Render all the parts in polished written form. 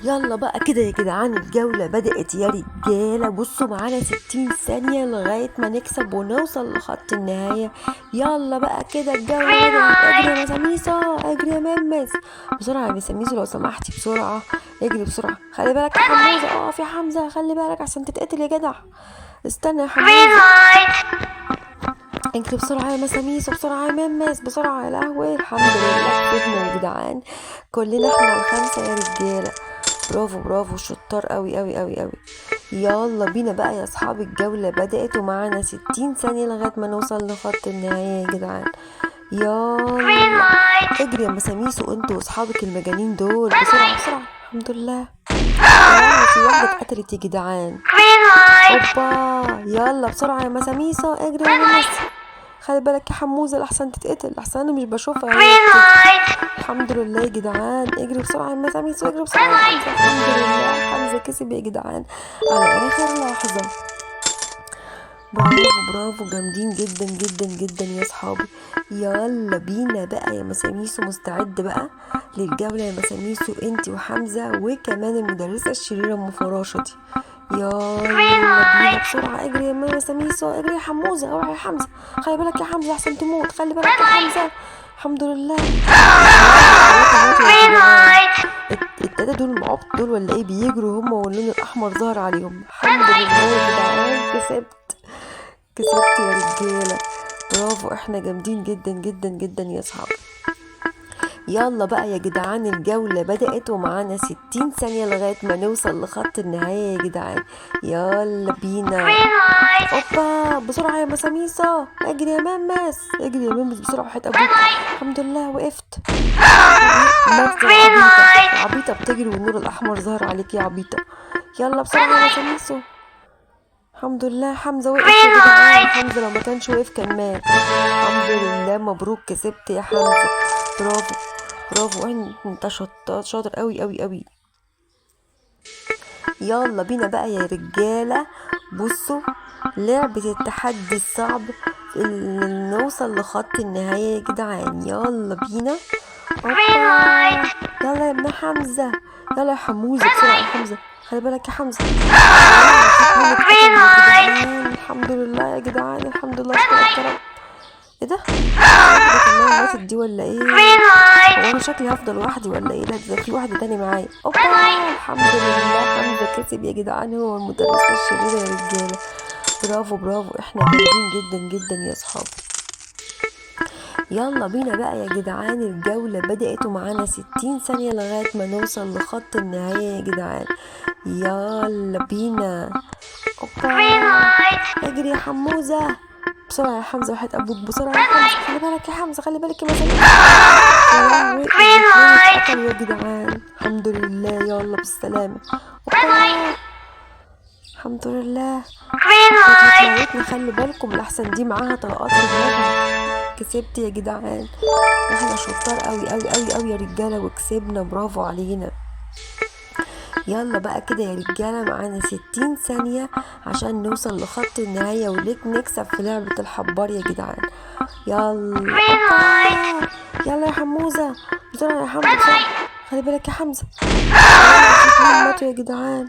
يلا بقى كده يا جدعان، الجولة بدأت يا رجالة. بصوا معانا 60 ثانية لغاية ما نكسب ونوصل لخط النهاية. يلا بقى كده الجولة بدأت. اجري يا مساميسو، اجري يا ممس، بسرعة يا مساميسو لو سمحتي، بسرعة اجري بسرعة. خلي بالك يا حموزة، اقف يا حمزة، خلي بالك عشان تتقتل يا جدع. استنى يا حموزة، اجري بسرعة يا مساميسو، بسرعة يا ممس، بسرعة. يا لهوي، الحمد لله كسبنا يا جدعان، كلنا احنا الخمسة يا رجالة. برافو برافو، شطار قوي قوي قوي قوي. يلا بينا بقى يا اصحاب، الجولة بدأت ومعانا 60 ثانية لغاية ما نوصل لخط النهاية يا جدعان. يلا اجري يا مساميسو انتوا واصحابك المجانين دول، بسرعة بسرعة. الحمد لله، في واحدة اتقتلت يا جدعان. اوبا، يلا بسرعة يا مساميسو، اجري يا ممس، خلي بالك يا حموزة لحسن تتقتل، لحسن انا مش بشوفها. الحمد لله يا جدعان، اجري بسرعة يا مساميسو، اجري بسرعة يا حمزة. الحمد لله حمزة كسب يا جدعان على اخر لحظة. برافو برافو، جامدين جدا جدا جدا يا صحابي. يلا بينا بقى يا مساميسو، مستعد بقى للجولة يا مساميسو انتي وحمزة وكمان المدرسة الشريرة ام فراشة دي. يلا بينا بسرعة، اجري يا مساميسو، اجري يا حموزة، اوعي يا حمزة، خلي بالك يا حمزة احسن تموت، خلي بالك يا حمزة. الحمد لله. التلاتة دول معبط دول ولا ايه؟ بيجروا هما واللون الاحمر ظهر عليهم. الحمد لله يا جدعان، كسبت كسبت يا رجالة. برافو، احنا جامدين جدا جدا جدا يا صحابي. يلا بقى يا جدعان، الجولة بدأت ومعانا 60 ثانية لغاية ما نوصل لخط النهاية يا جدعان. يلا بينا. اوبا، بسرعة يا مساميسو، اجري يا ممس، اجري يا ممس بسرعة وحياة ابوك. الحمد لله وقفت. عبيطة عبيطة بتجري والنور الأحمر ظهر عليك يا عبيطة. يلا بسرعة يا مساميسو. الحمد لله حمزة وقف يا جدعان، حمزة لو ما كانش وقف كان مات. الحمد لله، مبروك كسبت يا حمزة. برافو برافو، انت شاطر قوي قوي قوي. يلا بينا بقى يا رجالة. بصوا لعبة التحدي الصعب اللي نوصل لخط النهاية يا جدعان. يلا بينا. يلا يا ابن حمزة، يلا يا حموزة، بسرعة يا حمزة، خلي بالك يا حمزة. الحمد لله يا جدعان، الحمد لله اشكرك. ايه ده؟ كمان ماتت دي ولا ايه؟ هو انا شكلي هفضل لوحدي ولا ايه؟ لا ده في واحدة تاني معايا. اوبا، الحمد لله حمزة كسب يا جدعان، هو المدرسة الشريرة يا رجالة. برافو برافو، احنا جامدين جدا جدا يا صحابي. يلا بينا بقى يا جدعان، الجولة بدأت ومعانا 60 ثانية لغاية ما نوصل لخط النهاية يا جدعان. يلا بينا. اوبا، اجري يا حموزة، بسرعة يا حمزة وحياة أبوك، بسرعة يا حمزة، خلي بالك يا حمزة، خلي بالك يا مسامير. يا جدعان الحمد لله، يلا بالسلامة. اوبا، الحمد لله. خلي بالكم لحسن دي معاها طلقات في دماغها. كسبت يا جدعان، احنا شطار قوي قوي قوي قوي يا رجالة وكسبنا، برافو علينا. يلا بقى كده يا رجالة، معانا 60 ثانية عشان نوصل لخط النهاية وليك نكسب في لعبة الحبار يا جدعان. يلا يلا يا حموزة، بسرعة يا حمزة، بسرعة، خلي بالك يا حمزة. ماتوا يا جدعان،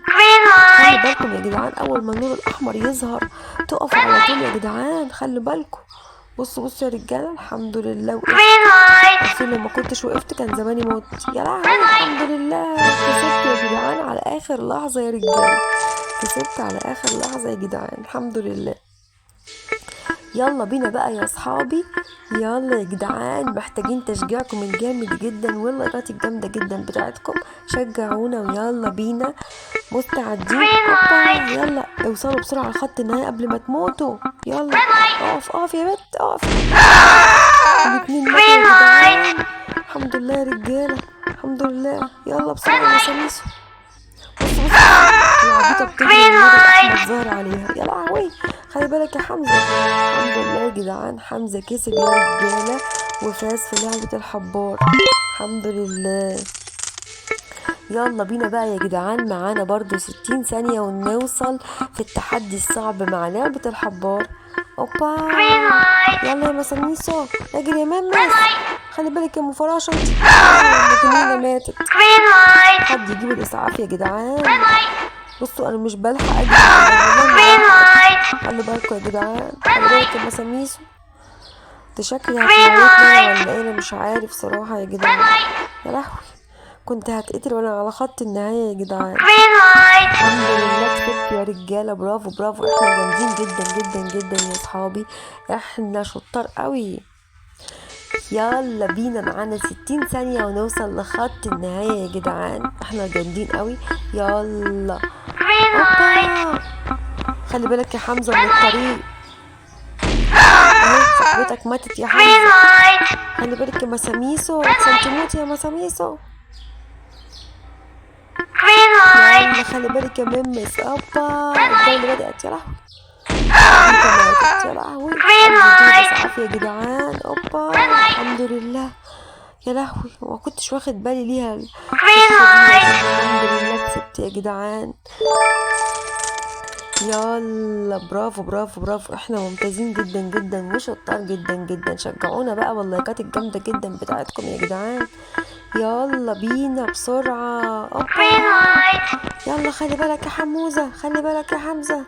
خلي بالكم يا جدعان، أول ما النور الأحمر يظهر تقفوا على طول يا جدعان، خلي بالكم. بصوا بصوا يا رجاله، الحمد لله وقفت. عارفين لو ما كنتش وقفت كان زماني موت. يا لهوي، الحمد لله كسبت يا جدعان على اخر لحظه يا رجاله، كسبت على اخر لحظه يا جدعان، الحمد لله. يلا بينا بقى يا اصحابي، يلا يا جدعان، محتاجين تشجيعكم الجامد جدا واللايكات الجامده جدا بتاعتكم، شجعونا ويلا بينا، مستعدين. يلا اوصلوا بسرعه لخط النهايه قبل ما تموتوا. يلا اقف اقف يا بت، اقف. الاتنين ماتوا يا جدعان، الحمد لله يا رجاله، الحمد لله. يلا بسرعه يا مساميسو. بص بص، العبيطه بتجري والنور ظاهر عليها. يا لهوي، خلي بالك يا حمزه. الحمد لله يا جدعان، حمزه كسب يا رجاله وفاز في لعبه الحبار، الحمد لله. يلا بينا بقى يا جدعان، معانا برضو 60 ثانية ونوصل في التحدي الصعب مع لعبة الحبار. اوبا، يلا يا مساميسو، اجري يا ممس، خلي بالك يا ام فراشه انت المجنونة ماتت. Green light. حد يجيب الاسعاف يا جدعان. Red light. بصوا انا مش بلحق اجري، والله ما Green بلحق. light. خلي بالكوا يا جدعان، Red خلي بالك light. يا مساميسو، ده شكلي Green هتموتني light. ولا ايه؟ انا مش عارف صراحة يا Red جدعان. light. يا لهوي كنت هتقتل وانا على خط النهاية يا جدعان. Green light. الحمد لله كسبت يا رجالة، برافو برافو، احنا جامدين جدا جدا جدا يا صحابي، احنا شطار قوي. يلا بينا، معانا 60 ثانية ونوصل لخط النهاية يا جدعان، احنا جامدين قوي. يلا Green light. اوبا، خلي بالك يا حمزة من الطريق، اهي صاحبتك ماتت يا Green حمزة. light. خلي بالك يا مساميسو، احسن تموت يا مساميسو. Green light. يلا خلي بالك يا ممس. اوبا الجولة بدأت، يا لهوي انت ماتت، يا لهوي. Green حد يجيب light. اسعاف يا جدعان. اوبا Red light. الحمد لله، يا لهوي ما كنتش واخد بالي ليها Green القصة دي. light. الحمد لله كسبت يا جدعان. يلا برافو برافو برافو، احنا ممتازين جدا جدا وشطار جدا جدا. شجعونا بقى باللايكات الجامدة جدا بتاعتكم يا جدعان. يلا بينا بسرعة. Green اوبا light. يلا خلي بالك يا حموزة، خلي بالك يا حمزة،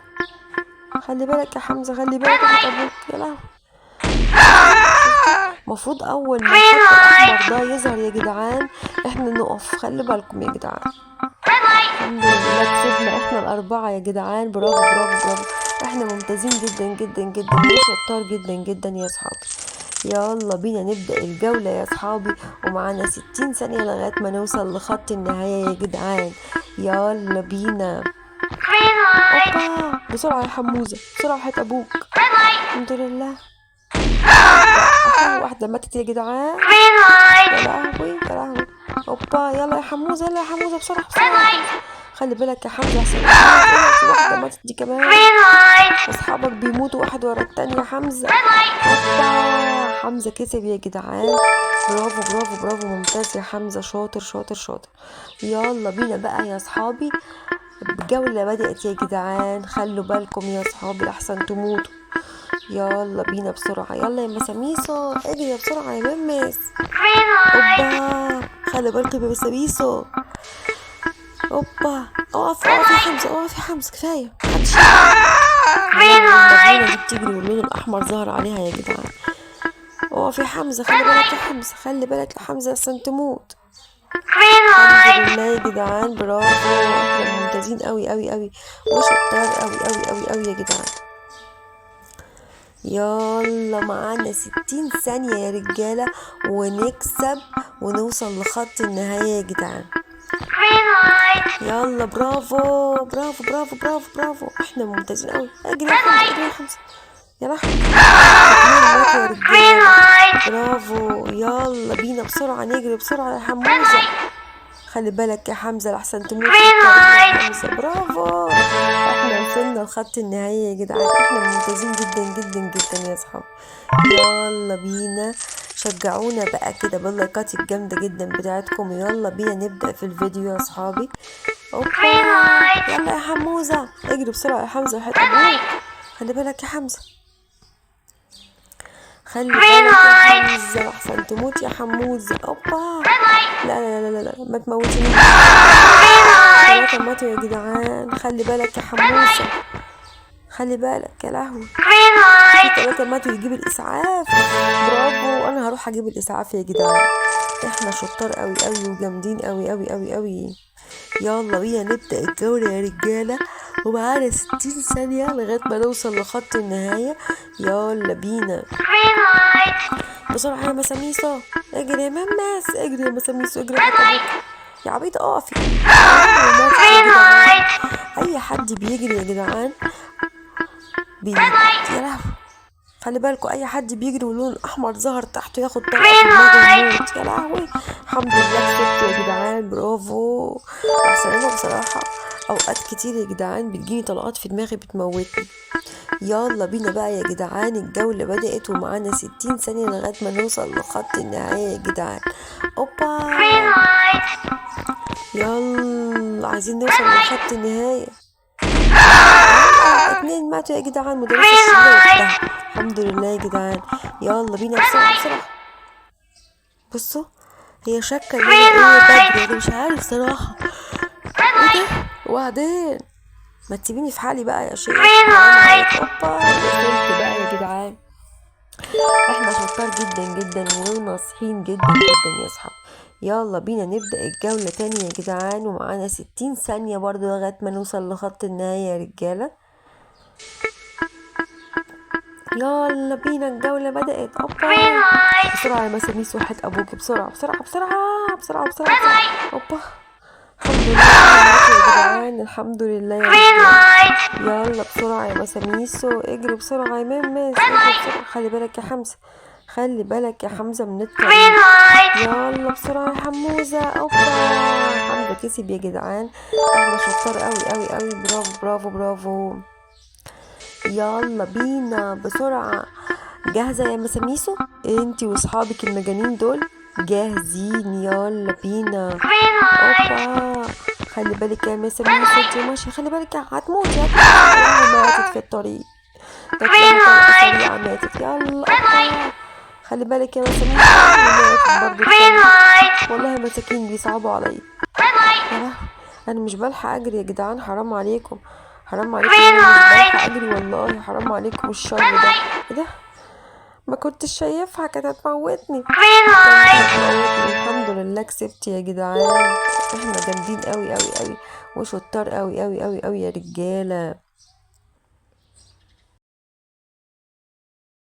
خلي بالك يا حمزة، خلي Red بالك يا light. ابوك. يا لهوي المفروض اول ما Green الخط light. الاحمر ده يظهر يا جدعان احنا نقف، خلي بالكم يا جدعان. Red light. الحمد لله كسبنا احنا الاربعة يا جدعان، برافو برافو برافو، احنا ممتازين جدا جدا جدا وشطار جدا جدا يا صحابي. يلا بينا نبدأ الجولة يا صحابي، ومعانا 60 ثانية لغاية ما نوصل لخط النهاية يا جدعان. يلا بينا. Green light. اوبا بسرعة يا حموزة، بسرعة حياة ابوك. Red light. الحمد لله واحدة ماتت يا جدعان. Green light. يا لهوي يا لهوي. اوبا يلا يا حموزة، يلا يا حموزة بسرعة Red بسرعة يا light. حمزة. خلي بالك يا حمزة احسن في واحدة ماتت دي كمان. Green light. اصحابك بيموتوا واحد ورا التاني يا حمزة. Red light. اوبا حمزة كسب يا جدعان، برافو برافو برافو، ممتاز يا حمزة، شاطر شاطر شاطر. يلا بينا بقى يا صحابي، الجولة بدأت يا جدعان، خلوا بالكم يا صحابي لحسن تموتوا. يلا بينا بسرعة، يلا يا مساميسو اجري بسرعة يا ممس. Green light. اوبا خلي بالكم يا مساميسو. اوبا اقف Red اقف يا light. حمزة، اقف يا حمزة، كفاية محدش يجري. Green المجنونة light. دي بتجري واللون الأحمر ظهر عليها يا جدعان. اقف يا حمزة، خلي Red بالك يا light. حمزة، خلي بالك يا حمزة عشان تموت. Green الحمد light. لله يا جدعان، برافو، احنا ممتازين قوي قوي قوي وشطار قوي قوي قوي قوي يا جدعان. يلا معانا 60 ثانية يا رجالة ونكسب ونوصل لخط النهاية يا جدعان. Green light. يلا برافو برافو برافو برافو برافو، احنا ممتازين قوي. اجري يا Red حمزة، light. اجري يا حمزة، يا لهوي اتنين ماتوا يا Green رجالة، light. برافو. يلا بينا بسرعة نجري بسرعة يا Red حموزة. light. خلي بالك يا حمزة لحسن تموت في Green الطريق يا light. حمزة. برافو، احنا وصلنا لخط النهاية يا جدعان، احنا ممتازين جدا جدا جدا يا صحاب. يلا بينا شجعونا بقى كده باللايكات الجامدة جدا بتاعتكم. يلا بينا نبدأ في الفيديو يا صحابي. Green اوبا light. يلا يا حموزة اجري بسرعة يا حمزة وحياة Red ابوك. light. خلي بالك يا حمزة، خلي Green بالك يا light. حمزة لحسن تموت يا حموزة. اوبا Red light. لا لا لا لا لا ما تموتنيش. Green light. 3 ماتوا يا جدعان. خلي بالك يا Red حموزة، light. خلي بالك يا لهوي، Green في light. 3 ماتوا، يجيب الإسعاف. برافو، أنا هروح أجيب الإسعاف يا جدعان، احنا شطار قوي قوي وجامدين قوي قوي قوي قوي. يلا بينا نبدأ الجولة يا رجالة، ومعانا 60 ثانية لغاية ما نوصل لخط النهاية. يلا بينا Green light. بسرعة يا مساميسو، اجري يا ممس، اجري يا مساميسو، اجري Red يا light. ابوك يا عبيط، اقفي. ماتت يا Green جدعان. light. اي حد بيجري يا جدعان Red بيموت. light. يا لهوي خلي بالكوا، اي حد بيجري واللون الاحمر ظهر تحته ياخد طلقه في Green دماغه light. ويموت. يا لهوي الحمد لله كسبت يا جدعان، برافو. احسن انا بصراحه اوقات كتير يا جدعان بتجيني طلقات في دماغي بتموتني. يلا بينا بقى يا جدعان، الجولة بدأت ومعانا 60 ثانية لغاية ما نوصل لخط النهاية يا جدعان. اوبا Green light. يلا عايزين Red نوصل light. لخط النهاية. 2 ماتوا يا جدعان، مدرسة Green الشلة light. وقتها. الحمد لله يا جدعان. يلا بينا Red بسرعة light. بسرعة. بصوا هي شاكه ان انا ايه بجري، انا مش عارف صراحة ايه ده. وبعدين ما تسيبيني في حالي بقى يا شيخ، حرام عليك. اوبا وصلت بقى يا جدعان. احنا شطار جدا جدا وناصحين جدا جدا يا صحاب. يلا بينا نبدأ الجولة تاني يا جدعان، ومعانا 60 ثانية برضو لغاية ما نوصل لخط النهاية يا رجالة. يلا بينا الجولة بدأت. اوبا بسرعة يا مساميس وحد ابوك، بسرعة بسرعة بسرعة بسرعة بسرعة بسرعة. اوبا الحمد لله يا جدعان، الحمد لله يا رجالة. يلا بسرعة يا مساميسو، اجري بسرعة يا ممس، اجري بسرعة. خلي بالك يا حمزة، خلي بالك يا حمزة من الطريق. يلا بسرعة يا حموزة. اوبا حمزة كسب يا جدعان، احنا شطار قوي قوي قوي. برافو برافو برافو. يلا بينا بسرعة. جاهزة يا مساميسو؟ انتي واصحابك المجانين دول جاهزين؟ يلا بينا. اوبا خلي بالك يا مساميسو، انتي ماشية، خلي بالك هتموتي هتموتي. ماتت في الطريق، سريعة ماتت. يلا اوبا خلي بالك يا مساميسو، ماتت برضه. والله مساكين بيصعبوا عليا. يا لهوي انا مش بلحق اجري يا جدعان، حرام عليكم حرام عليكم، انا مش بلحق اجري والله، حرام عليكم الشر ده. ايه ده؟ ما كنتش شايفها، كانت هتموتني. الحمد لله كسبت يا جدعان، احنا جامدين قوي قوي قوي وشطار قوي قوي قوي قوي يا رجاله.